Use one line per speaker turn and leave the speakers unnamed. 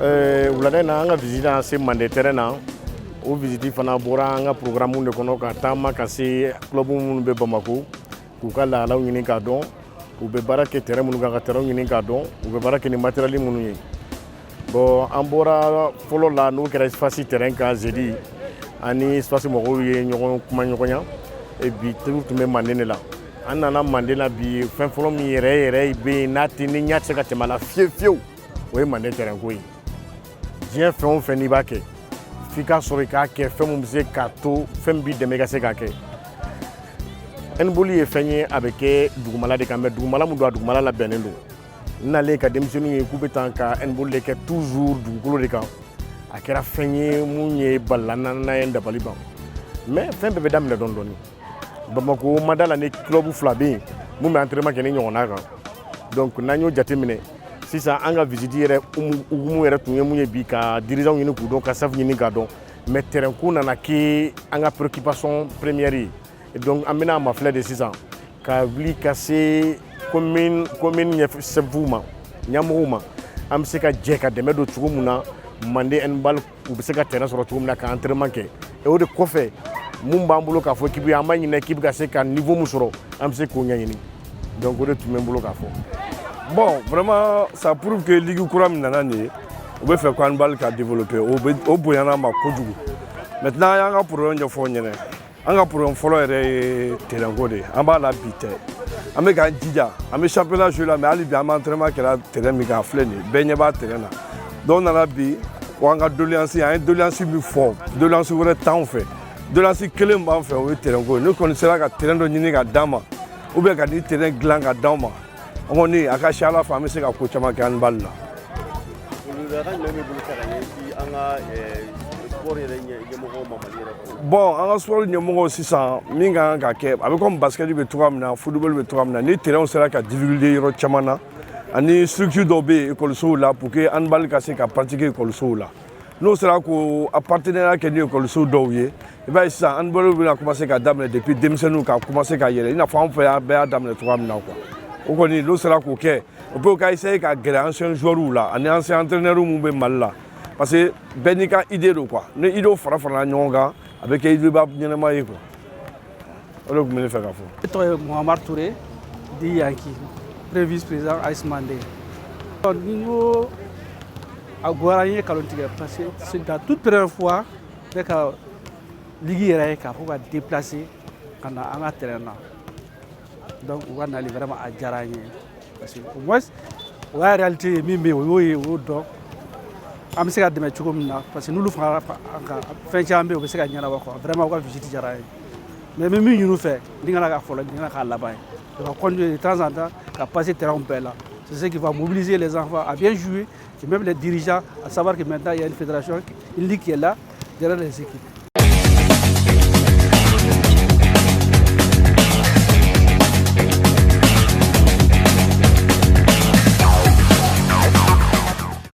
Wulada in na, an ka visite an se Mande terrain na. O visite fana bɔra an ka programme de kɔnɔ, ka taama ka se club minnu bɛ Bamako, k'u ka lahalaw ɲini k'a dɔn, u bɛ baara kɛ terrain minnu kan, ka terrain ɲini k'a dɔn, u bɛ baara kɛ ni matériel minnu ye. Bon, an bɔra fɔlɔ la, n'o kɛra espace terrain kan jeudi, ani espace mɔgɔw ye ɲɔgɔn kuma ɲɔgɔnya. Et bi tun bɛ Mande de la. An nana Mande la bi, fɛn fɔlɔ min yɛrɛ yɛrɛ bɛ yen, n'a tɛ ni ɲɛ tɛ se ka tɛmɛ a la fiyewu fiyewu, o ye Mande terrain ko ye. Diɲɛ fɛn o fɛn n'i b'a kɛ, f'i k'a sɔrɔ i k'a kɛ fɛn min bɛ se k'a to fɛn min b'i dɛmɛ i ka se k'a kɛ. Handball ye fɛn ye, a bɛ kɛ dugumala de kan, mais dugumala min don, a dugumala labɛnnen don. N nalen ka denmisɛnninw ye k'u bɛ taa ka handball de kɛ toujours dugukolo de kan, a kɛra fɛn ye mun ye balila na ye, dabali ban. Mais fɛn bɛɛ bɛ daminɛ dɔɔni dɔɔni. Bamako ma da la ni club fila bɛ yen mun bɛ entraînement kɛ ni ɲɔgɔnna kan. Donc n'an y'o jateminɛ sisan, an ka visite yɛrɛ hukumu yɛrɛ tun ye mun ye bi, ka dirigeant ɲini k'u dɔn, ka staff ɲini k'a dɔn, mais terrain ko nana kɛ an ka préoccupation première ye. Donc an bɛna a mafilɛ de sisan, ka wuli ka se commune ɲɛfɛ ma, ɲɛmɔgɔw ma, an bɛ se ka jɛ ka dɛmɛ don cogo min na Mande handball u bɛ se ka terrain sɔrɔ cogo min na ka entraînement kɛ. Et o de kɔfɛ, mun b'an bolo k'a fɔ équipe ye, an b'a ɲini équipe ka se ka niveau mun sɔrɔ, an bɛ se k'o ɲɛɲini. Donc o de tun bɛ n bolo k'a fɔ.
Bon, vraiment, ça prouve que ligue kura min nana nin ye, u bɛ fɛ ko handball ka développer. O bɛ o bonyana ma kojugu. Maintenant, an y'an ka problème ɲɛfɔ ɲɛnɛ. An ka problème fɔlɔ yɛrɛ ye terrain ko de ye. An b'a la bi tɛ, an bɛ k'an jija, an bɛ championnat jouer la, mais hali bi an bɛ entraînement kɛra terrain min kan, a filɛ nin ye, bɛɛ ɲɛ b'a terrain na. Dɔw nana bi ko an ka doléance, an ye doléance min fɔ, doléance wɛrɛ t'anw fɛ, doléance kelen b'an fɛ, o ye terrain ko ye. Ne kɔni sera ka terrain dɔ ɲini ka d'an ma, ou bien ka nin terrain dilan ka d'anw ma, an kɔni a ka si Ala fɛ, an bɛ se ka ko caman kɛ handball la.
Welewelekan jumɛn b'i bolo ka ɲɛsin an ka sport yɛrɛ ɲɛmɔgɔw ma Mali yɛrɛ kɔnɔ?
Bon, an ka sport ɲɛmɔgɔw sisan, min ka kan ka kɛ, a bɛ komi basket bɛ cogoya min na, football bɛ cogoya min na, ni terrain sera ka difficulté yɔrɔ caman na, ani structure dɔw bɛ yen ekɔlisow la pour que handball ka se ka pratiquer ekɔlisow la, n'o sera k'o a partenariat kɛ ni ekɔliso dɔw ye, i b'a ye sisan handball bɛna commencer ka daminɛ depuis denmisɛnninw ka commencer ka yɛlɛ, i n'a fɔ an fɛ yan bɛɛ y'a daminɛ cogoya min na quoi. O kɔni, n'o sera k'o kɛ, o peut ka essayer ka gɛrɛ ancien joueurs la ani ancien entraîneurs mun bɛ Mali la, parce que bɛɛ n'i ka idée don quoi. Ni idée fara farala ɲɔgɔn kan, a bɛ kɛ idée ba ɲɛnama ye quoi. O de tun bɛ ne fɛ ka fɔ.
Ne tɔgɔ ye Muhamadu Touré dit Yanki, premier vice-président AS Mande. Ni n ko a goyara n ye kalon tigɛ, parce que c'est la toute première fois ne ka ligue yɛrɛ ye k'a fɔ ka déplacer ka na an ka terrain na. Donc u ka nali, vraiment a diyara an ye, parce que au moins o y'a réalité ye min bɛ yen, o y'o ye, o y'o dɔn, an bɛ se ka dɛmɛ cogo min na, parce que n'olu fanga an kan, fɛn caman bɛ yen o bɛ se ka ɲɛnabɔ quoi. Vraiment, u ka visite diyara an ye, mais n bɛ min ɲini u fɛ, ni kana k'a fɔlɔ, ni kana k'a laban ye, u ka continuer de temps en temps ka passer terrain bɛɛ la. C'est ce qui va mobiliser les enfants à bien jouer et même les dirigeants à savoir que maintenant il y a une fédération, une ligue qui est là derrière les équipes.